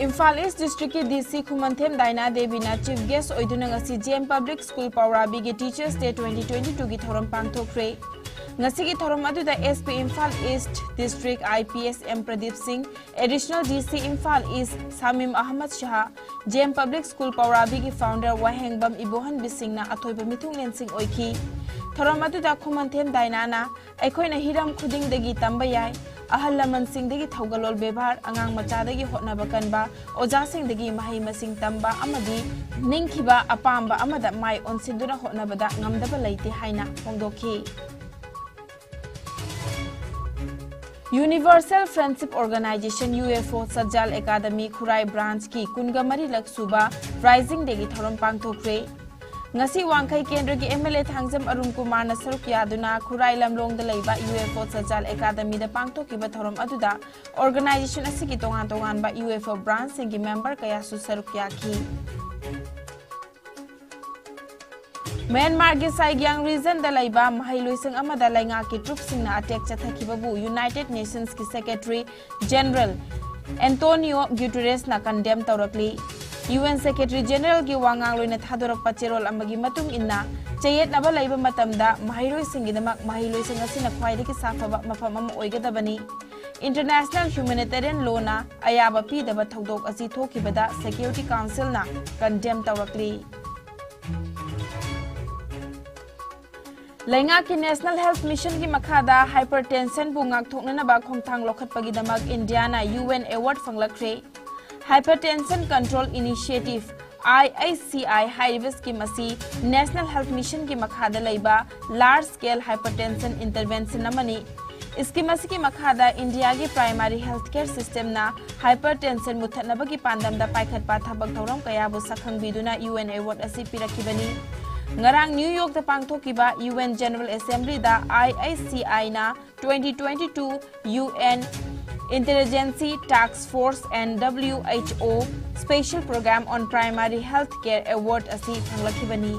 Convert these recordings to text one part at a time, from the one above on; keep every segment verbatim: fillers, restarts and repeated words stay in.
ꯏꯝꯐꯥꯜ ꯏꯁ ꯗꯤꯁꯇ꯭ꯔꯤꯛꯀꯤ ꯗꯤ ꯁꯤ ꯈꯨꯃꯟꯊꯦꯝ ꯗꯥꯏꯅꯥ ꯗꯦꯕꯤꯅ chief guest ꯑꯣꯏꯗꯨꯅ ꯉꯁꯤ ꯖꯦ ꯑꯦꯝ ꯄꯕ꯭ꯂꯤꯛ ꯁ꯭ꯀꯨꯜ ꯄꯥꯎꯔꯥꯕꯤꯒꯤ ꯇꯤꯆꯔꯁ ꯗꯦ ꯇ꯭ꯋꯦꯟꯇꯤ ꯇ꯭ꯋꯦꯟꯇꯤ ꯇꯨꯒꯤ ꯊꯧꯔꯝ ꯄꯥꯡꯊꯣꯛꯈ꯭ꯔꯦ꯫ ꯉꯁꯤꯒꯤ ꯊꯧꯔꯝ ꯑꯗꯨꯗ S P Imphal east district I P S M Pradip Singh, additional D C Imphal east Shamim Ahmad Shah, J M public school ꯄꯥꯎꯔꯥꯕꯤꯒꯤ ꯐꯥꯎꯟꯗꯔ ꯋꯥꯍꯦꯡꯕꯝ ꯏꯕꯣꯍꯟꯕꯤ ꯁꯤꯡꯅ ꯑꯊꯣꯏꯕ ꯃꯤꯊꯨꯡꯂꯦꯟꯁꯤꯡ ꯑꯣꯏꯈꯤ꯫ ꯊꯧꯔꯝ ꯑꯗꯨꯗ ꯈꯨꯃꯟꯊꯦꯝ ꯗꯥꯏꯅꯥꯅ ꯑꯩꯈꯣꯏꯅ ꯍꯤꯔꯝ ꯈꯨꯗꯤꯡꯗꯒꯤ ꯇꯝꯕ ꯌꯥꯏ꯫ ꯑꯍꯜ ꯂꯃꯟꯁꯤꯡꯗꯒꯤ ꯊꯧꯒꯜꯂꯣꯟ ꯕꯦꯕꯥꯔ, ꯑꯉꯥꯡ ꯃꯆꯥꯗꯒꯤ ꯍꯣꯠꯅꯕ ꯀꯟꯕ, ꯑꯣꯖꯥꯁꯤꯡꯗꯒꯤ ꯃꯍꯩ ꯃꯁꯤꯡ ꯇꯝꯕ ꯑꯃꯗꯤ ꯅꯤꯡꯈꯤꯕ ꯑꯄꯥꯝꯕ ꯑꯃꯗ ꯃꯥꯏ ꯑꯣꯟꯁꯤꯟꯗꯨꯅ ꯍꯣꯠꯅꯕꯗ ꯉꯝꯗꯕ ꯂꯩꯇꯦ ꯍꯥꯏꯅ ꯐꯣꯡꯗꯣꯛꯈꯤ꯫ Universal Friendship Organization, U F O, Sajal academy ꯈꯨꯔꯥꯏ ꯕ꯭ꯔꯥꯟꯆꯀꯤ ꯀꯨꯟꯒ ꯃꯔꯤꯂꯛ ꯁꯨꯕ ꯔꯥꯏꯖꯤꯡ ꯗꯦꯒꯤ ꯊꯧꯔꯝ ꯄꯥꯡꯊꯣꯛꯈ꯭ꯔꯦ꯫ ꯉꯁꯤ ꯋꯥꯡꯈꯩ ꯀꯦꯟꯗ꯭ꯔꯒꯤ M L A Thangjam Arun ꯀꯨꯃꯥꯔꯅ ꯁꯔꯨꯛ ꯌꯥꯗꯨꯅ ꯈꯨꯔꯥꯏ ꯂꯝꯂꯣꯡꯗ ꯂꯩꯕ ꯌꯨ ꯑꯦꯐ ꯑꯣ ꯁꯖꯥꯜ ꯑꯦꯀꯥꯗꯃꯤꯗ ꯄꯥꯡꯊꯣꯛꯈꯤꯕ ꯊꯧꯔꯝ ꯑꯗꯨꯗ ꯑꯣꯔꯒꯅꯥꯏꯖꯦꯁꯟ ꯑꯁꯤꯒꯤ ꯇꯣꯉꯥꯟ ꯇꯣꯉꯥꯟꯕ ꯌꯨ ꯑꯦꯐ ꯑꯣ ꯕ꯭ꯔꯥꯟꯆꯁꯤꯡꯒꯤ ꯃꯦꯝꯕꯔ ꯀꯌꯥꯁꯨ ꯁꯔꯨꯛ ꯌꯥꯈꯤ꯫ ꯃ꯭ꯌꯥꯟꯃꯥꯔꯒꯤ ꯁꯥꯏꯒ꯭ꯌꯥꯡ ꯔꯤꯖꯟꯗ ꯂꯩꯕ ꯃꯍꯩꯂꯣꯏꯁꯪ ꯑꯃꯗ ꯂꯩꯉꯥꯛꯀꯤ ꯇ꯭ꯔꯨꯞꯁꯤꯡꯅ ꯑꯦꯇꯦꯛ ꯆꯠꯊꯈꯤꯕꯕꯨ ꯌꯨꯅꯥꯏꯇꯦꯗ ꯅꯦꯁꯟꯁꯀꯤ ꯁꯦꯀ꯭ꯔꯦꯇꯔꯤ ꯖꯦꯅꯔꯦꯜ ꯑꯦꯟꯇꯣꯅꯤꯌꯣ ꯒ꯭ꯌꯨꯇꯦꯔꯦꯁꯅ ꯀꯟꯗꯦꯝ ꯇꯧꯔꯛꯂꯤ꯫ ꯌꯨ ꯑꯦꯟ ꯁꯦꯀ꯭ꯔꯦꯇꯔꯤ ꯖꯦꯅꯔꯦꯜꯒꯤ ꯋꯥꯉꯥꯡꯂꯣꯏꯅ ꯊꯥꯗꯣꯔꯛꯄ ꯆꯦꯔꯣꯜ ꯑꯃꯒꯤ ꯃꯇꯨꯡ ꯏꯟꯅ, ꯆꯌꯦꯠꯅꯕ ꯂꯩꯕ ꯃꯇꯝꯗ ꯃꯍꯩꯔꯣꯏꯁꯤꯡꯒꯤꯗꯃꯛ ꯃꯍꯩꯂꯣꯏꯁꯪ ꯑꯁꯤꯅ ꯈ꯭ꯋꯥꯏꯗꯒꯤ ꯁꯥꯐꯕ ꯃꯐꯝ ꯑꯃ ꯑꯣꯏꯒꯗꯕꯅꯤ꯫ ꯏꯟꯇꯔꯅꯦꯁꯅꯦꯜ ꯍ꯭ꯌꯨꯃꯦꯅꯤꯇꯦꯔꯤꯌꯟ ꯂꯣꯅ ꯑꯌꯥꯕ ꯄꯤꯗꯕ ꯊꯧꯗꯣꯛ ꯑꯁꯤ ꯊꯣꯛꯈꯤꯕꯗ ꯁꯦꯀ꯭ꯌꯨꯔꯤꯇꯤ ꯀꯥꯎꯟꯁꯤꯜꯅ ꯀꯟꯗꯦꯝ ꯇꯧꯔꯛꯂꯤ꯫ ꯂꯩꯉꯥꯛꯀꯤ ꯅꯦꯁꯅꯦꯜ ꯍꯦꯜꯊ ꯃꯤꯁꯟꯒꯤ ꯃꯈꯥꯗ ꯍꯥꯏꯄꯔꯇꯦꯟꯁꯟꯕꯨ ꯉꯥꯛꯊꯣꯛꯅꯅꯕ ꯈꯣꯡꯊꯥꯡ ꯂꯧꯈꯠꯄꯒꯤꯗꯃꯛ ꯏꯟꯗꯤꯌꯥꯅ ꯌꯨ ꯑꯦꯟ ꯑꯦꯋꯥꯔꯗ ꯐꯪꯂꯛꯈ꯭ꯔꯦ꯫ Hypertension Control Initiative, I H C I, ꯍꯥꯏꯔꯤꯕ ꯁ꯭ꯀꯤꯝ ꯑꯁꯤ ꯅꯦꯁꯅꯦꯜ ꯍꯦꯜꯊ ꯃꯤꯁꯟꯒꯤ ꯃꯈꯥꯗ ꯂꯩꯕ ꯂꯥꯔꯖ ꯁ꯭ꯀꯦꯜ ꯍꯥꯏꯄꯔꯇꯦꯟꯁꯟ ꯏꯟꯇꯔꯚꯦꯟꯁꯟ ꯑꯃꯅꯤ꯫ ꯁ꯭ꯀꯤꯝ ꯑꯁꯤꯒꯤ ꯃꯈꯥꯗ ꯏꯟꯗꯤꯌꯥꯒꯤ ꯄ꯭ꯔꯥꯏꯃꯥꯔꯤ ꯍꯦꯜꯊ ꯀꯦꯌꯔ ꯁꯤꯁꯇꯦꯝꯅ ꯍꯥꯏꯄꯔꯇꯦꯟꯁꯟ ꯃꯨꯠꯊꯠꯅꯕꯒꯤ ꯄꯥꯟꯗꯝꯗ ꯄꯥꯏꯈꯠꯄ ꯊꯕꯛ ꯊꯧꯔꯝ ꯀꯌꯥꯕꯨ ꯁꯛꯈꯪꯕꯤꯗꯨꯅ ꯌꯨ ꯑꯦꯟ ꯑꯦꯋꯥꯔꯗ ꯑꯁꯤ ꯄꯤꯔꯛꯈꯤꯕꯅꯤ꯫ ꯉꯔꯥꯡ ꯅ꯭ꯌꯨ ꯌꯣꯔꯛꯇ ꯄꯥꯡꯊꯣꯛꯈꯤꯕ ꯌꯨ ꯑꯦꯟ ꯖꯦꯅꯔꯦꯜ ꯑꯦꯁꯦꯝꯕ꯭ꯂꯤꯗ ꯑꯥꯏ ꯑꯩꯆ ꯁꯤ ꯑꯥꯏꯅ twenty twenty-two U N Interagency Task Force and W H O Special Program on Primary Health Care Award ꯑꯁꯤ ꯐꯪꯂꯛꯈꯤꯕꯅꯤ꯫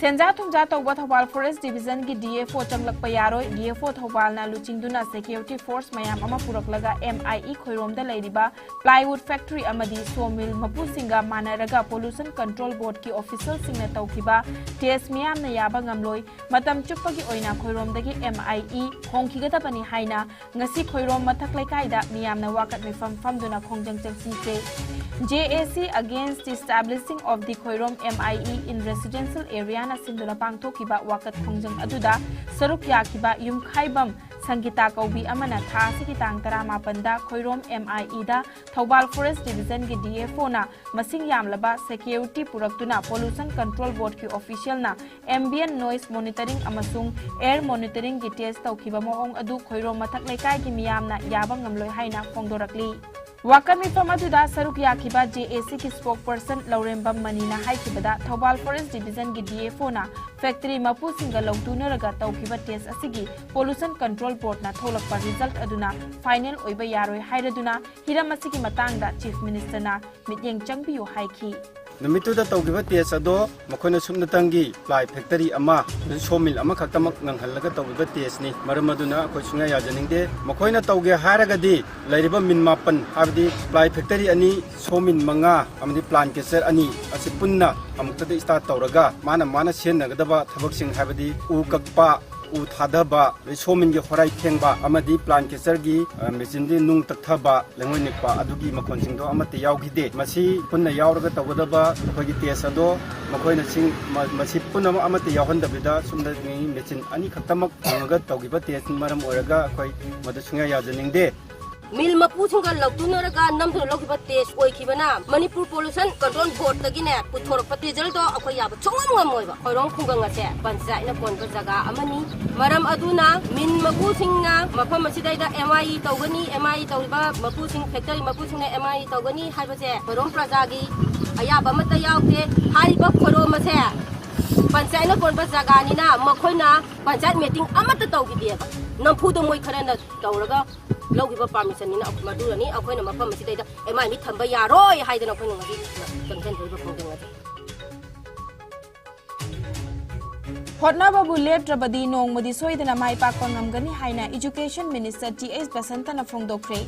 ꯁꯦꯟꯖꯥ ꯊꯨꯝꯖꯥ ꯇꯧꯕ ꯊꯧꯕꯥꯜ ꯐꯣꯔꯦꯁ ꯗꯤꯕꯤꯖꯟꯒꯤ ꯗꯤ ꯑꯦꯐ ꯑꯣ ꯆꯪꯂꯛꯄ ꯌꯥꯔꯣꯏ꯫ ꯗꯤ ꯑꯦꯐ ꯑꯣ ꯊꯧꯕꯥꯜꯅ ꯂꯨꯆꯤꯡꯗꯨꯅ ꯁꯦꯀ꯭ꯌꯨꯔꯤꯇꯤ ꯐꯣꯔꯁ ꯃꯌꯥꯝ ꯑꯃ ꯄꯨꯔꯛꯂꯒ ꯑꯦꯝ ꯑꯥꯏ ꯏ ꯈꯣꯏꯔꯣꯝꯗ ꯂꯩꯔꯤꯕ ꯄ꯭ꯂꯥꯏꯋꯨꯗ ꯐꯦꯛꯇꯔꯤ ꯑꯃꯗꯤ ꯁꯣ ꯃꯤꯜ ꯃꯄꯨꯁꯤꯡꯒ ꯃꯥꯟꯅꯔꯒ ꯄꯣꯂꯨꯁꯟ ꯀꯟꯇ꯭ꯔꯣꯜ ꯕꯣꯔꯗꯀꯤ ꯑꯣꯐꯤꯁꯤꯌꯦꯜꯁꯤꯡꯅ ꯇꯧꯈꯤꯕ ꯇꯦꯁ ꯃꯤꯌꯥꯝꯅ ꯌꯥꯕ ꯉꯝꯂꯣꯏ꯫ ꯃꯇꯝ ꯆꯨꯞꯄꯒꯤ ꯑꯣꯏꯅ ꯈꯣꯏꯔꯣꯝꯗꯒꯤ ꯑꯦꯝ ꯑꯥꯏ ꯏ ꯍꯣꯡꯈꯤꯒꯗꯕꯅꯤ ꯍꯥꯏꯅ ꯉꯁꯤ ꯈꯣꯏꯔꯣꯝ ꯃꯊꯛ ꯂꯩꯀꯥꯏꯗ ꯃꯤꯌꯥꯝꯅ ꯋꯥꯀꯠ ꯃꯤꯐꯝ ꯐꯝꯗꯨꯅ ꯈꯣꯡꯖꯪ ꯆꯪꯁꯤꯟꯈ꯭ꯔꯦ꯫ J A C against the establishing of the Khoirom M I E in residential areaꯅ ꯁꯤꯟꯗꯨꯅ ꯄꯥꯡꯊꯣꯛꯈꯤꯕ ꯋꯥꯀꯠ ꯈꯣꯡꯖꯪ ꯑꯗꯨꯗ ꯁꯔꯨꯛ ꯌꯥꯈꯤꯕ ꯌꯨꯝꯈꯥꯏꯕꯝ ꯁꯪꯒꯤꯇꯥ ꯀꯧꯕꯤ ꯑꯃꯅ ꯊꯥ ꯑꯁꯤꯒꯤ ꯇꯥꯡ ꯇꯔꯥꯃꯥꯄꯟꯗ ꯈꯣꯏꯔꯣꯝ M I Eꯗ ꯊꯧꯕꯥꯜ ꯐꯣꯔꯦꯁ ꯗꯤꯕꯤꯖꯟꯒꯤ ꯗꯤ ꯑꯦꯐ ꯑꯣꯅ ꯃꯁꯤꯡ ꯌꯥꯝꯂꯕ ꯁꯦꯀ꯭ꯌꯨꯔꯤꯇꯤ ꯄꯨꯔꯛꯇꯨꯅ ꯄꯣꯂꯨꯁꯟ ꯀꯟꯇ꯭ꯔꯣꯜ ꯕꯣꯔꯗꯀꯤ ꯑꯣꯐꯤꯁꯤꯌꯦꯜꯅ ambient noise monitoring ꯑꯃꯁꯨꯡ air monitoringꯒꯤ ꯇꯦꯁ ꯇꯧꯈꯤꯕ ꯃꯑꯣꯡ ꯑꯗꯨ ꯈꯣꯏꯔꯣꯝ ꯃꯊꯛ ꯂꯩꯀꯥꯏꯒꯤ ꯃꯤꯌꯥꯝꯅ ꯌꯥꯕ ꯉꯝꯂꯣꯏ ꯍꯥꯏꯅ ꯐꯣꯡꯗꯣꯔꯛꯂꯤ꯫ ꯋꯥꯀꯠ ꯃꯤꯐꯝ ꯑꯗꯨꯗ ꯁꯔꯨꯛ ꯌꯥꯈꯤꯕ J A Cꯒꯤ spokesperson ꯂꯧꯔꯦꯝꯕꯝ ꯃꯅꯤꯅ ꯍꯥꯏꯈꯤꯕꯗ, ꯊꯧꯕꯥꯜ ꯐꯣꯔꯦꯁ ꯗꯤꯕꯤꯖꯟꯒꯤ ꯗꯤ ꯑꯦꯐ ꯑꯣꯅ ꯐꯦꯛꯇꯔꯤ ꯃꯄꯨꯁꯤꯡꯒ ꯂꯧꯇꯨꯅꯔꯒ ꯇꯧꯈꯤꯕ ꯇꯦꯁ ꯑꯁꯤꯒꯤ ꯄꯣꯂꯨꯁꯟ ꯀꯟꯇ꯭ꯔꯣꯜ ꯕꯣꯔꯗꯅ ꯊꯣꯛꯂꯛꯄ ꯔꯤꯖꯜꯠ ꯑꯗꯨꯅ ꯐꯥꯏꯅꯦꯜ ꯑꯣꯏꯕ ꯌꯥꯔꯣꯏ ꯍꯥꯏꯔꯗꯨꯅ, ꯍꯤꯔꯝ ꯑꯁꯤꯒꯤ ꯃꯇꯥꯡꯗ ꯆꯤꯐ ꯃꯤꯅꯤꯁꯇꯔꯅ ꯃꯤꯠꯌꯦꯡ ꯆꯪꯕꯤꯌꯨ ꯍꯥꯏꯈꯤ꯫ ꯅꯨꯃꯤꯠꯇꯨꯗ ꯇꯧꯈꯤꯕ ꯇꯦꯁ ꯑꯗꯣ ꯃꯈꯣꯏꯅ ꯁꯨꯞꯅꯇꯪꯒꯤ ꯄ꯭ꯂꯥꯏ ꯐꯦꯛꯇꯔꯤ ꯑꯃ, ꯁꯣ ꯃꯤꯜ ꯑꯃꯈꯛꯇꯃꯛ ꯉꯪꯍꯜꯂꯒ ꯇꯧꯈꯤꯕ ꯇꯦꯁꯅꯤ꯫ ꯃꯔꯝ ꯑꯗꯨꯅ ꯑꯩꯈꯣꯏ ꯁꯨꯡꯌꯥ ꯌꯥꯖꯅꯤꯡꯗꯦ꯫ ꯃꯈꯣꯏꯅ ꯇꯧꯒꯦ ꯍꯥꯏꯔꯒꯗꯤ ꯂꯩꯔꯤꯕ ꯃꯤꯜ ꯃꯥꯄꯟ, ꯍꯥꯏꯕꯗꯤ ꯄ꯭ꯂꯥꯏ ꯐꯦꯛꯇꯔꯤ ꯑꯅꯤ, ꯁꯣ ꯃꯤꯜ ꯃꯉꯥ ꯑꯃꯗꯤ ꯄ꯭ꯂꯥꯟ ꯀꯦꯆꯔ ꯑꯅꯤ ꯑꯁꯤ ꯄꯨꯟꯅ ꯑꯃꯨꯛꯇꯗ ꯁ꯭ꯇꯥꯔꯠ ꯇꯧꯔꯒ ꯃꯥꯅ ꯃꯥꯅ ꯁꯤꯖꯤꯟꯅꯒꯗꯕ ꯊꯕꯛꯁꯤꯡ, ꯍꯥꯏꯕꯗꯤ ꯎ ꯀꯛꯄ, ꯎ ꯊꯥꯗꯕ, ꯑꯗꯩ ꯁꯣ ꯃꯤꯜꯒꯤ ꯍꯣꯔꯥꯏ ꯊꯦꯡꯕ ꯑꯃꯗꯤ ꯄ꯭ꯂꯥꯟ ꯀꯦꯆꯔꯒꯤ, ꯑ, ꯃꯦꯆꯤꯟꯗꯤ ꯅꯨꯡ ꯇꯛꯊꯕ, ꯂꯩꯉꯣꯏ ꯅꯤꯛꯄ ꯑꯗꯨꯒꯤ ꯃꯈꯣꯟꯁꯤꯡꯗꯣ ꯑꯃꯠꯇ ꯌꯥꯎꯈꯤꯗꯦ꯫ ꯃꯁꯤ ꯄꯨꯟꯅ ꯌꯥꯎꯔꯒ ꯇꯧꯒꯗꯕ ꯑꯩꯈꯣꯏꯒꯤ ꯇꯦꯁ ꯑꯗꯣ ꯃꯈꯣꯏꯅ ꯁꯤꯡ-, ꯃ-, ꯃꯁꯤ ꯄꯨꯝꯅꯃꯛ ꯑꯃꯠꯇ ꯌꯥꯎꯍꯟꯗꯕꯤꯗ ꯁꯨꯝꯅ ꯃꯤ ꯃꯦꯆꯤꯟ ꯑꯅꯤꯈꯛꯇꯃꯛ ꯐꯪꯉꯒ ꯇꯧꯈꯤꯕ ꯇꯦꯁꯅ ꯃꯔꯝ ꯑꯣꯏꯔꯒ ꯑꯩꯈꯣꯏ ꯃꯗꯨ ꯁꯨꯡꯌꯥ ꯌꯥꯖꯅꯤꯡꯗꯦ꯫ ꯃꯤꯜ ꯃꯄꯨꯁꯤꯡꯒ ꯂꯧꯇꯨꯅꯔꯒ ꯅꯝꯗꯨꯅ ꯂꯧꯈꯤꯕ ꯇꯦꯁ ꯑꯣꯏꯈꯤꯕꯅ ꯃꯅꯤꯄꯨꯔ ꯄꯣꯂꯨꯁꯟ ꯀꯟꯇ꯭ꯔꯣꯜ ꯕꯣꯔꯗꯇꯒꯤꯅꯦ ꯄꯨꯊꯣꯔꯛꯄ ꯔꯤꯖꯜꯗꯣ ꯑꯩꯈꯣꯏ ꯌꯥꯕ ꯁꯨꯡꯉꯝ ꯉꯝꯃꯣꯏꯕ꯫ ꯈꯣꯏꯔꯣꯝ ꯈꯨꯡꯒꯪ ꯑꯁꯦ ꯄꯟꯆꯥꯌꯠꯅ ꯀꯣꯟꯕ ꯖꯒꯥ ꯑꯃꯅꯤ꯫ ꯃꯔꯝ ꯑꯗꯨꯅ ꯃꯤꯜ ꯃꯄꯨꯁꯤꯡꯅ ꯃꯐꯝ ꯑꯁꯤꯗꯩꯗ M I E ꯇꯧꯒꯅꯤ, M I E ꯇꯧꯔꯤꯕ ꯃꯄꯨꯁꯤꯡ, ꯐꯦꯛꯇꯔꯤ ꯃꯄꯨꯁꯤꯡꯅ M I E ꯇꯧꯒꯅꯤ ꯍꯥꯏꯕꯁꯦ ꯈꯣꯏꯔꯣꯝ ꯄ꯭ꯔꯖꯥꯒꯤ ꯑꯌꯥꯕ ꯑꯃꯠꯇ ꯌꯥꯎꯗꯦ꯫ ꯍꯥꯏꯔꯤꯕ ꯈꯣꯏꯔꯣꯝ ꯑꯁꯦ ꯄꯟꯆꯥꯌꯠꯅ ꯀꯣꯟꯕ ꯖꯒꯥꯅꯤꯅ ꯃꯈꯣꯏꯅ ꯄꯟꯆꯥꯌꯠ ꯃꯤꯇꯤꯡ ꯑꯃꯠꯇ ꯇꯧꯈꯤꯗꯦꯕ꯫ ꯅꯝꯐꯨꯗ ꯃꯣꯏ ꯈꯔꯅ ꯇꯧꯔꯒ ꯂꯧꯈꯤꯕ ꯄꯥꯔꯃꯤꯁꯟꯅꯤꯅ ꯃꯗꯨꯅꯅꯤ ꯑꯩꯈꯣꯏꯅ ꯃꯐꯝ ꯑꯁꯤꯗꯩꯗ M I E ꯊꯝꯕ ꯌꯥꯔꯣꯏ ꯍꯥꯏꯗꯅ ꯑꯩꯈꯣꯏꯅ ꯉꯁꯤ ꯆꯪꯁꯤꯟꯖꯔꯤꯕ ꯈꯣꯡꯖꯪ ꯑꯁꯦ꯫ ꯍꯣꯠꯅꯕꯕꯨ ꯂꯦꯞꯇ꯭ꯔꯕꯗꯤ ꯅꯣꯡꯃꯗꯤ ꯁꯣꯏꯗꯅ ꯃꯥꯏ ꯄꯥꯛꯄ ꯉꯝꯒꯅꯤ ꯍꯥꯏꯅ Education Minister ꯇꯤ ꯑꯩꯆ ꯕꯁꯟꯇꯅ ꯐꯣꯡꯗꯣꯛꯈ꯭ꯔꯦ꯫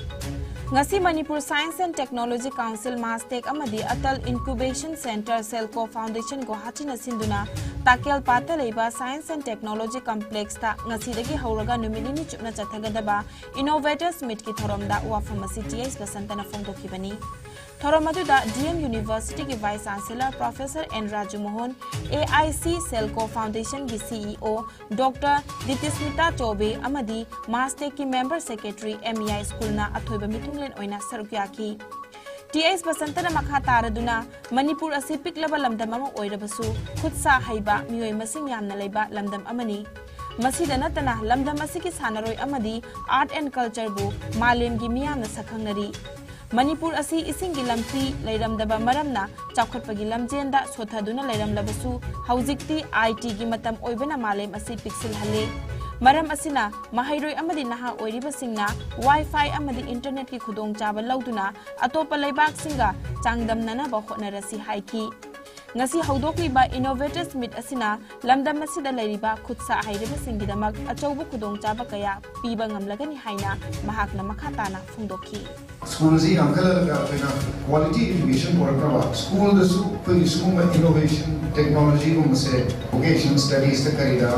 ꯉꯁꯤ Manipur Science and Technology Council, MASTEC ꯑꯃꯗꯤ Atal Incubation Centre, ꯁꯦꯜꯀꯣ Foundation ꯒꯨꯋꯥꯍꯥꯇꯤꯅ ꯁꯤꯟꯗꯨꯅ ꯇꯥꯀꯦꯜꯄꯥꯠꯇ ꯂꯩꯕ Science and Technology Complex ꯇ ꯉꯁꯤꯗꯒꯤ ꯍꯧꯔꯒ ꯅꯨꯃꯤꯠ ꯅꯤꯅꯤ ꯆꯨꯞꯅ ꯆꯠꯊꯒꯗꯕ Innovators Meet ꯀꯤ ꯊꯧꯔꯝꯗ ꯋꯥꯐꯝ ꯑꯁꯤ ꯇꯤ ꯑꯩꯆ ꯕꯁꯟꯇꯅ ꯐꯣꯡꯗꯣꯛꯈꯤꯕꯅꯤ꯫ ꯊꯧꯔꯝ ꯑꯗꯨꯗ ꯗꯤ ꯑꯦꯝ University ꯒꯤ Vice Chancellor Professor N Raju Mohan, A I C Selco Foundation ꯒꯤ ꯁꯤ ꯏ ꯑꯣ ꯗꯣꯛꯇꯔ ꯗꯤꯇꯤꯁ꯭ꯃꯤꯇꯥ ꯆꯧꯕꯦ ꯑꯃꯗꯤ MASTEC ꯀꯤ Member Secretary ꯑꯦꯝ ꯌꯥꯏ ꯁ꯭ꯀꯨꯜꯅ ꯑꯊꯣꯏꯕ ꯃꯤꯊꯨꯡꯂꯦꯟ ꯑꯣꯏꯅ ꯁꯔꯨꯛ ꯌꯥꯈꯤ꯫ ꯇꯤ ꯑꯩꯆ ꯕꯁꯟꯇꯅ ꯃꯈꯥ ꯇꯥꯔꯗꯨꯅ, ꯃꯅꯤꯄꯨꯔ ꯑꯁꯤ ꯄꯤꯛꯂꯕ ꯂꯝꯗꯝ ꯑꯃ ꯑꯣꯏꯔꯕꯁꯨ ꯈꯨꯠ ꯁꯥ ꯍꯩꯕ ꯃꯤꯑꯣꯏ ꯃꯁꯤꯡ ꯌꯥꯝꯅ ꯂꯩꯕ ꯂꯝꯗꯝ ꯑꯃꯅꯤ꯫ ꯃꯁꯤꯗ ꯅꯠꯇꯅ ꯂꯝꯗꯝ ꯑꯁꯤꯒꯤ ꯁꯥꯟꯅꯔꯣꯏ ꯑꯃꯗꯤ Art and Culture ꯕꯨ ꯃꯥꯂꯦꯝꯒꯤ ꯃꯤꯌꯥꯝꯅ ꯁꯛꯈꯪꯅꯔꯤ꯫ ꯃꯅꯤꯄꯨꯔ ꯑꯁꯤ ꯏꯁꯤꯡꯒꯤ ꯂꯝꯕꯤ ꯂꯩꯔꯝꯗꯕ ꯃꯔꯝꯅ ꯆꯥꯎꯈꯠꯄꯒꯤ ꯂꯝꯖꯦꯟꯗ ꯁꯣꯊꯗꯨꯅ ꯂꯩꯔꯝꯂꯕꯁꯨ ꯍꯧꯖꯤꯛꯇꯤ ꯑꯥꯏ ꯇꯤ ꯒꯤ ꯃꯇꯝ ꯑꯣꯏꯕꯅ ꯃꯥꯂꯦꯝ ꯑꯁꯤ ꯄꯤꯛꯁꯤꯜꯍꯜꯂꯦ꯫ ꯃꯔꯝ ꯑꯁꯤꯅ ꯃꯍꯩꯔꯣꯏ ꯑꯃꯗꯤ ꯅꯍꯥ ꯑꯣꯏꯔꯤꯕꯁꯤꯡꯅ Wi-Fi ꯑꯃꯗꯤ internet ꯀꯤ ꯈꯨꯗꯣꯡꯆꯥꯕ ꯂꯧꯗꯨꯅ ꯑꯇꯣꯞꯄ ꯂꯩꯕꯥꯛꯁꯤꯡꯒ ꯆꯥꯡꯗꯝꯅꯅꯕ ꯍꯣꯠꯅꯔꯁꯤ ꯍꯥꯏꯈꯤ꯫ ꯉꯁꯤ ꯍꯧꯗꯣꯛꯂꯤꯕ Innovators Meet ꯑꯁꯤꯅ ꯂꯝꯗꯝ ꯑꯁꯤꯗ ꯂꯩꯔꯤꯕ ꯈꯨꯠꯁꯥ ꯍꯩꯔꯕꯁꯤꯡꯒꯤꯗꯃꯛ ꯑꯆꯧꯕ ꯈꯨꯗꯣꯡꯆꯥꯕ ꯀꯌꯥ ꯄꯤꯕ ꯉꯝꯂꯒꯅꯤ ꯍꯥꯏꯅ ꯃꯍꯥꯛꯅ ꯃꯈꯥ ꯇꯥꯅ ꯐꯣꯡꯗꯣꯛꯈꯤ꯫ ꯁ꯭ꯀꯨꯜꯁꯤ ꯌꯥꯝꯈꯠꯂꯛꯂꯒ ꯑꯩꯈꯣꯏꯅ quality education ꯄꯨꯔꯛꯅꯕ ꯁ꯭ꯀꯨꯜꯗꯁꯨ ꯑꯩꯈꯣꯏꯒꯤ ꯁꯤꯒꯨꯝꯕ innovation technology ꯒꯨꯝꯕꯁꯦ vocation studies ꯇ ꯀꯔꯤꯗ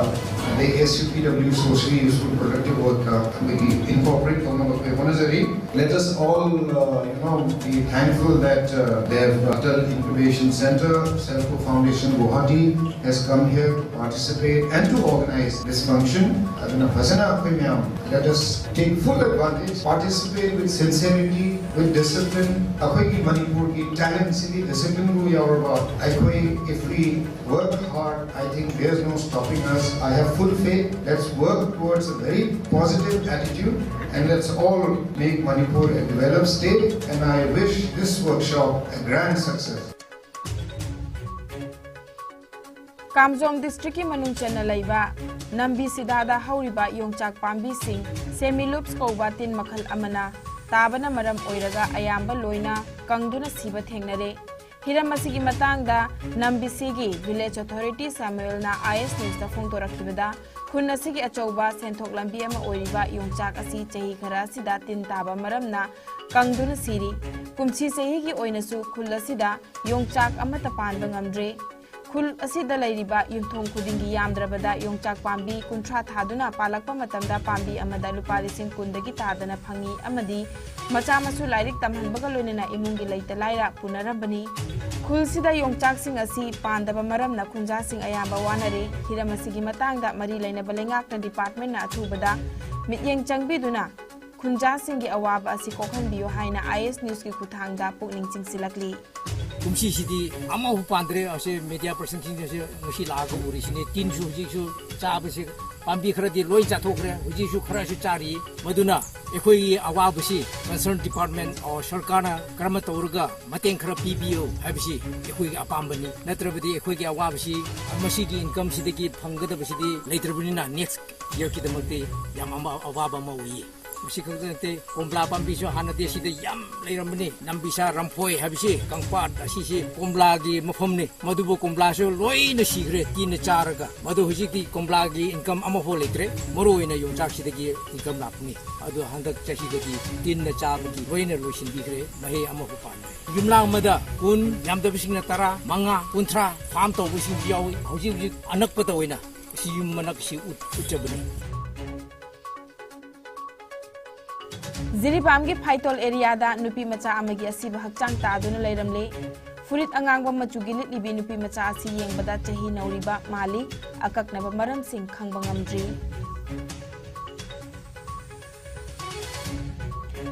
ꯑꯗꯩ S U P W, socially useful productive work ꯇ ꯑꯩꯈꯣꯏꯒꯤ incorporate ꯇꯧꯅꯕ ꯑꯩꯈꯣꯏ ꯍꯣꯠꯅꯖꯔꯤ꯫ Let us all, uh, you know, be thankful that, uh, they have Atal Incubation Centre, Selco Foundation Guwahati has come here to participate and to organize this function. ꯑꯗꯨꯅ ꯐꯖꯅ ꯑꯩꯈꯣꯏ ꯃꯌꯥꯝ, let us take full advantage, participate with sincerity, with discipline. ꯑꯩꯈꯣꯏꯒꯤ ꯃꯅꯤꯄꯨꯔꯒꯤ talent ꯁꯤꯗꯤ discipline ꯕꯨ ꯌꯥꯎꯔꯕ ꯑꯩꯈꯣꯏ, if we work hard, I think there's no stopping us. I have full faith. Let's work towards a very positive attitude and let's all make Manipur a developed state. And I wish this workshop a grand success. Kamjong district ꯀꯤ ꯃꯅꯨꯡ ꯆꯟꯅ ꯂꯩꯕ ꯅꯝꯕꯤ ꯁꯤꯗꯥꯗ ꯍꯧꯔꯤꯕ ꯌꯣꯡꯆꯥꯛ ꯄꯥꯝꯕꯤꯁꯤꯡ Semilups ꯀꯧꯕ ꯇꯤꯟ ꯃꯈꯜ ꯑꯃꯅ ꯇꯥꯕꯅ ꯃꯔꯝ ꯑꯣꯏꯔꯒ ꯑꯌꯥꯝꯕ ꯂꯣꯏꯅ ꯀꯪꯗꯨꯅ ꯁꯤꯕ ꯊꯦꯡꯅꯔꯦ꯫ ꯍꯤꯔꯝ ꯑꯁꯤꯒꯤ ꯃꯇꯥꯡꯗ ꯅꯝꯕꯤꯁꯤꯒꯤ village authority ꯁꯥꯃꯨꯑꯦꯜꯅ I S Newsꯇ ꯐꯣꯡꯗꯣꯔꯛꯈꯤꯕꯗ, ꯈꯨꯜ ꯑꯁꯤꯒꯤ ꯑꯆꯧꯕ ꯁꯦꯟꯊꯣꯛ ꯂꯝꯕꯤ ꯑꯃ ꯑꯣꯏꯔꯤꯕ ꯌꯣꯡꯆꯥꯛ ꯑꯁꯤ ꯆꯍꯤ ꯈꯔ ꯑꯁꯤꯗ ꯇꯤꯟ ꯇꯥꯕ ꯃꯔꯝꯅ ꯀꯪꯗꯨꯅ ꯁꯤꯔꯤ꯫ ꯀꯨꯝꯁꯤ ꯆꯍꯤꯒꯤ ꯑꯣꯏꯅꯁꯨ ꯈꯨꯜ ꯑꯁꯤꯗ ꯌꯣꯡꯆꯥꯛ ꯑꯃꯠꯇ ꯄꯥꯟꯕ ꯉꯝꯗ꯭ꯔꯦ꯫ ꯈꯨꯜ ꯑꯁꯤꯗ ꯂꯩꯔꯤꯕ ꯌꯨꯝꯊꯣꯡ ꯈꯨꯗꯤꯡꯒꯤ ꯌꯥꯝꯗ꯭ꯔꯕꯗ ꯌꯣꯡꯆꯥꯛ ꯄꯥꯝꯕꯤ ꯀꯨꯟꯊ꯭ꯔꯥ ꯊꯥꯗꯨꯅ ꯄꯥꯜꯂꯛꯄ ꯃꯇꯝꯗ ꯄꯥꯝꯕꯤ ꯑꯃꯗ ꯂꯨꯄꯥ ꯂꯤꯁꯤꯡ ꯀꯨꯟꯗꯒꯤ ꯇꯥꯗꯅ ꯐꯪꯏ ꯑꯃꯗꯤ ꯃꯆꯥ ꯃꯁꯨ ꯂꯥꯏꯔꯤꯛ ꯇꯝꯍꯟꯕꯒ ꯂꯣꯏꯅꯅ ꯏꯃꯨꯡꯒꯤ ꯂꯩꯇ ꯂꯥꯏꯔ ꯄꯨꯅꯔꯝꯕꯅꯤ꯫ ꯈꯨꯜꯁꯤꯗ ꯌꯣꯡꯆꯥꯛꯁꯤꯡ ꯑꯁꯤ ꯄꯥꯟꯗꯕ ꯃꯔꯝꯅ ꯈꯨꯟꯖꯥꯁꯤꯡ ꯑꯌꯥꯝꯕ ꯋꯥꯅꯔꯦ꯫ ꯍꯤꯔꯝ ꯑꯁꯤꯒꯤ ꯃꯇꯥꯡꯗ ꯃꯔꯤ ꯂꯩꯅꯕ ꯂꯩꯉꯥꯛꯅ departmentꯅ ꯑꯊꯨꯕꯗ ꯃꯤꯠꯌꯦꯡ ꯆꯪꯕꯤꯗꯨꯅ ꯈꯨꯟꯖꯥꯁꯤꯡꯒꯤ ꯑꯋꯥꯕ ꯑꯁꯤ ꯀꯣꯛꯍꯟꯕꯤꯌꯨ ꯍꯥꯏꯅ I S Newsꯀꯤ ꯈꯨꯠꯊꯥꯡꯗ ꯄꯨꯛꯅꯤꯡ ꯆꯤꯡꯁꯤꯜꯂꯛꯂꯤ꯫ ꯀꯨꯝꯁꯤꯁꯤꯗꯤ ꯑꯃꯐꯥꯎ ꯄꯥꯟꯗ꯭ꯔꯦ꯫ ꯑꯁꯦ media personꯁꯤꯡꯅꯁꯨ ꯉꯁꯤ ꯂꯥꯛꯑꯒ ꯎꯔꯤꯁꯤꯅꯦ꯫ ꯇꯤꯟꯁꯨ ꯍꯧꯖꯤꯛꯁꯨ ꯆꯥꯕꯁꯤ ꯄꯥꯝꯕꯤ ꯈꯔꯗꯤ ꯂꯣꯏ ꯆꯥꯊꯣꯛꯈ꯭ꯔꯦ, ꯍꯧꯖꯤꯛꯁꯨ ꯈꯔꯁꯨ ꯆꯥꯔꯤ꯫ ꯃꯗꯨꯅ ꯑꯩꯈꯣꯏꯒꯤ ꯑꯋꯥꯕꯁꯤ concern department, ꯑꯣ, ꯁꯔꯀꯥꯔꯅ ꯀꯔꯝꯅ ꯇꯧꯔꯒ ꯃꯇꯦꯡ ꯈꯔ ꯄꯤꯕꯤꯌꯨ ꯍꯥꯏꯕꯁꯤ ꯑꯩꯈꯣꯏꯒꯤ ꯑꯄꯥꯝꯕꯅꯤ꯫ ꯅꯠꯇ꯭ꯔꯕꯗꯤ ꯑꯩꯈꯣꯏꯒꯤ ꯑꯋꯥꯕꯁꯤ, ꯃꯁꯤꯒꯤ incomeꯁꯤꯗꯒꯤ ꯐꯪꯒꯗꯕꯁꯤꯗꯤ ꯂꯩꯇ꯭ꯔꯕꯅꯤꯅ next yearꯒꯤꯗꯃꯛꯇꯤ ꯌꯥꯝ ꯑꯃ-, ꯑꯋꯥꯕ ꯑꯃ ꯑꯣꯏꯌꯦ꯫ ꯃꯁꯤ ꯈꯛꯇ ꯅꯠꯇꯦ, ꯀꯣꯝꯂꯥ ꯄꯥꯝꯕꯤꯁꯨ ꯍꯥꯟꯅꯗꯤ ꯑꯁꯤꯗ ꯌꯥꯝ ꯂꯩꯔꯝꯕꯅꯤ꯫ ꯅꯝꯕꯤꯁꯥ ꯔꯝꯐꯣꯏ ꯍꯥꯏꯕꯁꯤ ꯀꯪꯄꯥꯠ ꯑꯁꯤꯁꯤ ꯀꯣꯝꯂꯥꯒꯤ ꯃꯐꯝꯅꯤ꯫ ꯃꯗꯨꯕꯨ ꯀꯣꯝꯂꯥꯁꯨ ꯂꯣꯏꯅ ꯁꯤꯈ꯭ꯔꯦ ꯇꯤꯟꯅ ꯆꯥꯔꯒ꯫ ꯃꯗꯨ ꯍꯧꯖꯤꯛꯇꯤ ꯀꯣꯝꯂꯥꯒꯤ income ꯑꯃꯐꯥꯎ ꯂꯩꯇ꯭ꯔꯦ꯫ ꯃꯔꯨ ꯑꯣꯏꯅ ꯌꯣꯡꯆꯥꯛꯁꯤꯗꯒꯤ income ꯂꯥꯛꯄꯅꯤ꯫ ꯑꯗꯨ ꯍꯟꯗꯛ ꯆꯍꯤꯗꯗꯤ ꯇꯤꯟꯅ ꯆꯥꯕꯒꯤ ꯂꯣꯏꯅ ꯂꯣꯏꯁꯤꯟꯕꯤꯈ꯭ꯔꯦ꯫ ꯃꯍꯩ ꯑꯃꯐꯥꯎ ꯄꯥꯟꯗ꯭ꯔꯦ꯫ ꯌꯨꯝꯂꯥꯡ ꯑꯃꯗ ꯀꯨꯟ, ꯌꯥꯝꯗꯕꯁꯤꯡꯅ ꯇꯔꯥ, ꯃꯉꯥ, ꯀꯨꯟꯊ꯭ꯔꯥ farm ꯇꯧꯕꯁꯤꯡꯁꯨ ꯌꯥꯎꯏ꯫ ꯍꯧꯖꯤꯛ ꯍꯧꯖꯤꯛ ꯑꯅꯛꯄꯗ ꯑꯣꯏꯅ ꯁꯤ ꯌꯨꯝ ꯃꯅꯥꯛꯁꯤ ꯎꯠ-, ꯎꯠꯆꯕꯅꯤ꯫ ꯖꯤꯔꯤꯕꯥꯝꯒꯤ ꯐꯥꯏꯇꯣꯜ areaꯗ ꯅꯨꯄꯤ ꯃꯆꯥ ꯑꯃꯒꯤ ꯑꯁꯤꯕ ꯍꯛꯆꯥꯡ ꯇꯥꯗꯨꯅ ꯂꯩꯔꯝꯂꯦ꯫ ꯐꯨꯔꯤꯠ ꯑꯉꯥꯡꯕ ꯃꯆꯨꯒꯤ ꯂꯤꯠꯂꯤꯕꯤ ꯅꯨꯄꯤ ꯃꯆꯥ ꯑꯁꯤ ꯌꯦꯡꯕꯗ ꯆꯍꯤ ꯅꯧꯔꯤꯕ ꯃꯥꯜꯂꯤ꯫ ꯑꯀꯛꯅꯕ ꯃꯔꯝꯁꯤꯡ ꯈꯪꯕ ꯉꯝꯗ꯭ꯔꯤ꯫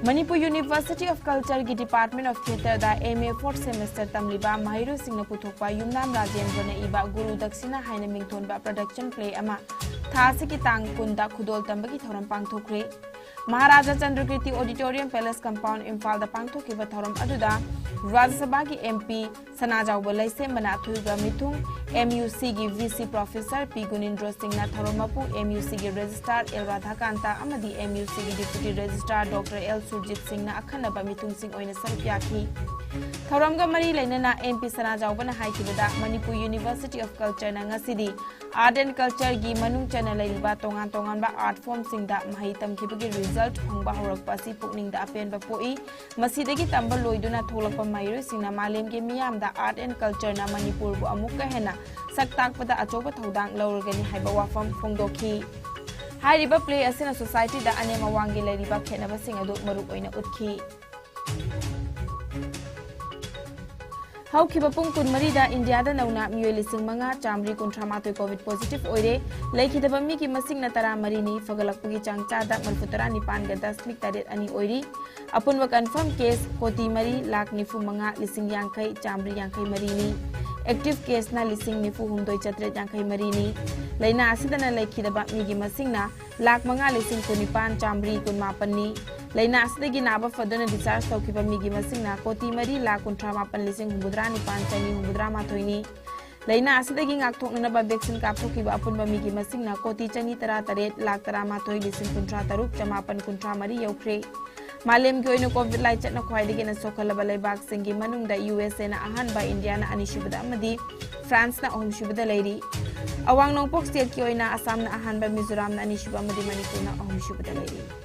Manipur University of Cultureꯒꯤ Department of Theatreꯗ M A fourth semester ꯇꯝꯂꯤꯕ ꯃꯍꯩꯔꯣꯏꯁꯤꯡꯅ ꯄꯨꯊꯣꯛꯄ ꯌꯨꯝꯅꯥꯝ ꯔꯥꯖꯦꯟꯗ꯭ꯔꯅ ꯏꯕ ꯒꯨꯔꯨ ꯗꯛꯁꯤꯅꯥ ꯍꯥꯏꯅ ꯃꯤꯡꯊꯣꯟꯕ production play ꯑꯃ ꯊꯥ ꯑꯁꯤꯒꯤ ꯇꯥꯡ ꯀꯨꯟꯗ ꯈꯨꯗꯣꯜ ꯇꯝꯕꯒꯤ ꯊꯧꯔꯝ ꯄꯥꯡꯊꯣꯛꯈ꯭ꯔꯦ꯫ ꯃꯍꯥꯔꯥꯖꯥ ꯆꯟꯗ꯭ꯔꯀꯤꯔꯇꯤ Auditorium Palace Compound ꯏꯝꯐꯥꯜꯗ ꯄꯥꯡꯊꯣꯛꯈꯤꯕ ꯊꯧꯔꯝ ꯑꯗꯨꯗ ꯔꯥꯖ꯭ꯌ ꯁꯚꯥꯒꯤ M P ꯁꯅꯥꯖꯥꯎꯕ ꯂꯩꯁꯦꯝꯕꯅ ꯑꯊꯣꯏꯕ ꯃꯤꯊꯨꯡ, MUC ꯒꯤ VC Professor P ꯒꯨꯅꯤꯟꯗ꯭ꯔꯣ ꯁꯤꯡꯅ ꯊꯧꯔꯝ ꯃꯄꯨ, MUC ꯒꯤ Registrar L ꯔꯥꯙꯥꯀꯥꯟꯇ ꯑꯃꯗꯤ MUC ꯒꯤ Deputy Registrar Doctor L Surjit ꯁꯤꯡꯅ ꯑꯈꯟꯅꯕ ꯃꯤꯊꯨꯡꯁꯤꯡ ꯑꯣꯏꯅ ꯁꯔꯨꯛ ꯌꯥꯈꯤ꯫ ꯊꯧꯔꯝꯒ ꯃꯔꯤ ꯂꯩꯅꯅ MP ꯁꯅꯥꯖꯥꯎꯕꯅ ꯍꯥꯏꯈꯤꯕꯗ, Manipur University of Culture ꯅ ꯉꯁꯤꯗꯤ Art and Culture ꯒꯤ ꯃꯅꯨꯡ ꯆꯟꯅ ꯂꯩꯔꯤꯕ ꯇꯣꯉꯥꯟ ꯇꯣꯉꯥꯟꯕ art form ꯁꯤꯡꯗ ꯃꯍꯩ ꯇꯝꯈꯤꯕꯒꯤ result ꯐꯪꯕ ꯍꯧꯔꯛꯄ ꯑꯁꯤ ꯄꯨꯛꯅꯤꯡꯗ ꯑꯄꯦꯟꯕ ꯄꯣꯛꯏ꯫ ꯃꯁꯤꯗꯒꯤ ꯇꯝꯕ ꯂꯣꯏꯗꯨꯅ ꯊꯣꯛꯂꯛꯄ ꯃꯍꯩꯔꯣꯏꯁꯤꯡꯅ ꯃꯥꯂꯦꯝꯒꯤ ꯃꯤꯌꯥꯝꯗ Art and Culture ꯅ ꯃꯅꯤꯄꯨꯔꯕꯨ ꯑꯃꯨꯛꯀ ꯍꯦꯟꯅ ꯁꯛ ꯇꯥꯛꯄꯗ ꯑꯆꯧꯕ ꯊꯧꯗꯥꯡ ꯂꯧꯔꯒꯅꯤ ꯍꯥꯏꯕ ꯋꯥꯐꯝ ꯐꯣꯡꯗꯣꯛꯈꯤ꯫ ꯍꯥꯏꯔꯤꯕ play ꯑꯁꯤꯅ society ꯗ ꯑꯅꯦꯝ ꯑꯋꯥꯡꯒꯤ ꯂꯩꯔꯤꯕ ꯈꯦꯠꯅꯕꯁꯤꯡ ꯑꯗꯨ ꯃꯔꯨ ꯑꯣꯏꯅ ꯎꯠꯈꯤ꯫ ꯍꯧꯈꯤꯕ ꯄꯨꯡ ꯀꯨꯟꯃꯔꯤꯗ ꯏꯟꯗꯤꯌꯥꯗ ꯅꯧꯅ ꯃꯤꯑꯣꯏ ꯂꯤꯁꯤꯡ ꯃꯉꯥ ꯆꯥꯃꯔꯤ ꯀꯨꯟꯊ꯭ꯔꯥ ꯃꯥꯊꯣꯏ COVID positive ꯑꯣꯏꯔꯦ꯫ ꯂꯩꯈꯤꯗꯕ ꯃꯤꯒꯤ ꯃꯁꯤꯡꯅ ꯇꯔꯥꯃꯔꯤꯅꯤ꯫ ꯐꯒꯠꯂꯛꯄꯒꯤ ꯆꯥꯡ ꯆꯥꯗ ꯃꯔꯤꯐꯨ ꯇꯔꯥꯅꯤꯄꯥꯟꯒ ꯗꯁꯃꯤꯛ ꯇꯔꯦꯠ ꯑꯅꯤ ꯑꯣꯏꯔꯤ꯫ ꯑꯄꯨꯟꯕ confirm case ꯀꯣꯇꯤ ꯃꯔꯤ ꯂꯥꯈ ꯅꯤꯐꯨ ꯃꯉꯥ ꯂꯤꯁꯤꯡ ꯌꯥꯡꯈꯩ ꯆꯥꯃꯔꯤ ꯌꯥꯡꯈꯩ ꯃꯔꯤꯅꯤ꯫ Active case ꯅ ꯂꯤꯁꯤꯡ ꯅꯤꯐꯨ ꯍꯨꯝꯗꯣꯏ ꯆꯥꯇ꯭ꯔꯦꯠ ꯌꯥꯡꯈꯩ ꯃꯔꯤꯅꯤ꯫ ꯂꯥꯏꯅꯥ ꯑꯁꯤꯗꯅ ꯂꯩꯈꯤꯗꯕ ꯃꯤꯒꯤ ꯃꯁꯤꯡꯅ ꯂꯥꯈ ꯃꯉꯥ ꯂꯤꯁꯤꯡ ꯀꯨꯟꯅꯤꯄꯥꯟ ꯆꯥꯃꯔꯤ ꯀꯨꯟꯃꯥꯄꯟꯅꯤ꯫ ꯂꯥꯏꯅꯥ ꯑꯁꯤꯗꯒꯤ ꯅꯥꯕ ꯐꯗꯨꯅ discharge ꯇꯧꯈꯤꯕ ꯃꯤꯒꯤ ꯃꯁꯤꯡꯅ ꯀꯣꯇꯤ ꯃꯔꯤ ꯂꯥꯈ ꯀꯨꯟꯊ꯭ꯔꯥ ꯃꯥꯄꯟ ꯂꯤꯁꯤꯡ ꯍꯨꯝꯐꯨꯇꯔꯥ ꯅꯤꯄꯥꯟ ꯆꯅꯤ ꯍꯨꯝꯐꯨꯇꯔꯥ ꯃꯥꯊꯣꯏꯅꯤ꯫ ꯂꯥꯏꯅꯥ ꯑꯁꯤꯗꯒꯤ ꯉꯥꯛꯊꯣꯛꯅꯅꯕ vaccine ꯀꯥꯞꯊꯣꯛꯈꯤꯕ ꯑꯄꯨꯟꯕ ꯃꯤꯒꯤ ꯃꯁꯤꯡꯅ ꯀꯣꯇꯤ ꯆꯅꯤ ꯇꯔꯥ ꯇꯔꯦꯠ ꯂꯥꯈ ꯇꯔꯥ ꯃꯥꯊꯣꯏ ꯂꯤꯁꯤꯡ ꯀꯨꯟꯊ꯭ꯔꯥ ꯇꯔꯨꯛ ꯆꯃꯥꯄꯟ ꯀꯨꯟꯊ꯭ꯔꯥ ꯃꯔꯤ ꯌꯧꯈ꯭ꯔꯦ꯫ ꯃꯥꯂꯦꯝꯒꯤ ꯑꯣꯏꯅ COVID ꯂꯥꯏꯆꯠꯅ ꯈ꯭ꯋꯥꯏꯗꯒꯤ ꯍꯦꯟꯅ ꯁꯣꯛꯍꯜꯂꯕ ꯂꯩꯕꯥꯛꯁꯤꯡꯒꯤ ꯃꯅꯨꯡꯗ USA ꯅ ꯑꯍꯥꯟꯕ, ꯏꯟꯗꯤꯌꯥꯅ ꯑꯅꯤꯁꯨꯕꯗ ꯑꯃꯗꯤ ꯐ꯭ꯔꯥꯟꯁꯅ ꯑꯍꯨꯝꯁꯨꯕꯗ ꯂꯩꯔꯤ꯫ ꯑꯋꯥꯡ ꯅꯣꯡꯄꯣꯛ state ꯀꯤ ꯑꯣꯏꯅ ꯑꯁꯥꯝꯅ ꯑꯍꯥꯟꯕ, ꯃꯤꯖꯣꯔꯥꯝꯅ ꯑꯅꯤꯁꯨꯕ ꯑꯃꯗꯤ ꯃꯅꯤꯄꯨꯔꯅ ꯑꯍꯨꯝꯁꯨꯕꯗ ꯂꯩꯔꯤ꯫